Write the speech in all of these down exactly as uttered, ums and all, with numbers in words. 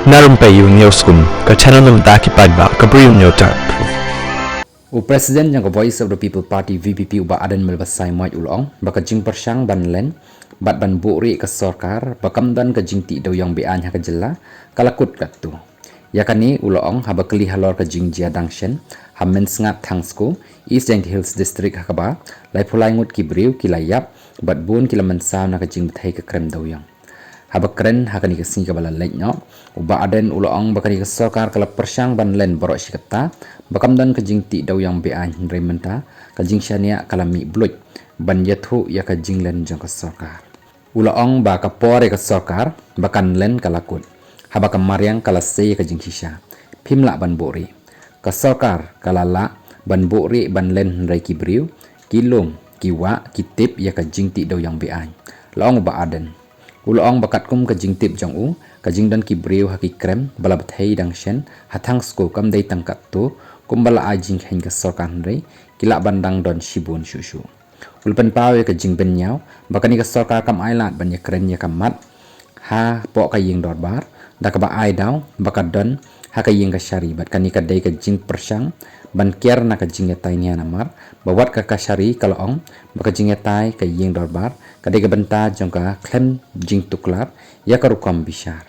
Na Rympei U Hynñiewskum, ka channel na ka bynta ki paidbah ka Bri U Hynñiewtrep. U President jong ka Voice of the People Party, V P P, u Bah Ardent Miller Basaiawmoit u la ong ba ka jingpyrshang ban len bad ban buhrieh ka sorkar ba kam don ka jingtih dewïong be-aiñ ha ka jylla ka la kut katto. Ïa kane u la ong haba kylli halor ka jingjia dang shen ha Mynsngat Thangsku, East Jaintia Hills District, ha kaba laiphew lai ngut ki briew ki la ïap bad bun ki la mynsaw na ka jingbthei ka krem dewïong. Haba kren ha kane ka sngi kaba la leit noh, u Bah Ardent u la ong ba kane ka sorkar ka la pyrshang ban len baroh shi katta ba kam don ka jingtih dewïong be-aiñ, hynrei mynta ka jingshaniah ka la mih bluit ban ïathuh ïa ka jinglen jong ka sorkar. U la ong ba ka por ïa ka sorkar ba kan len ka la kut, haba ka mariang ka la sei ïa ka jingshisha. Phim lah ban buhrieh. Ka sorkar ka la lah ban buhrieh ban len, hynrei ki briew ki lum, ki wah, ki tip ïa ka jingtih dewïong be-aiñ, la ong u Bah Ardent. U la ong ba katkum ka jingtip jong u, ka jingdon ki briew ha ki krem ba la bthei dang shen ha Thangsku kam dei tang katto kumba la ai jingkheiñ ka sorkar, hynrei ki lah ban dang don shibun shuh shuh. U la pynpaw ïa ka jingbynñiaw ba kane ka sorkar kam ailad ban ïakren ïa ka mat hapoh ka ïing dorbar, da kaba ai daw ba ka don ha ka ïing kashari, bad kane ka dei ka jingpyrshang ban kiar na ka jingïatai nia, namar ba wat ka kashari ka la ong ba ka jingïatai ka ïing dorbar ka dei ka bynta jong ka khlem jingtuklar ïa ka rukom bishar.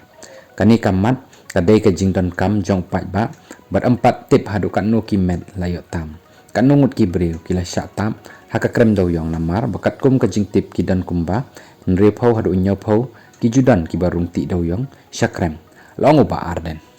Kane ka mat ka dei ka jingdonkam jong u paidbah, bad ym pat tip haduh katno ki met la ïoh tam, katno ngut ki briew ki la shah tap ha ka krem dewïong, namar ba katkum ka jingtip ki don kumba hynriewphew haduh hynñiewphew ki ju don kiba rung tih dewïong sha krem, la ong u Bah Ardent.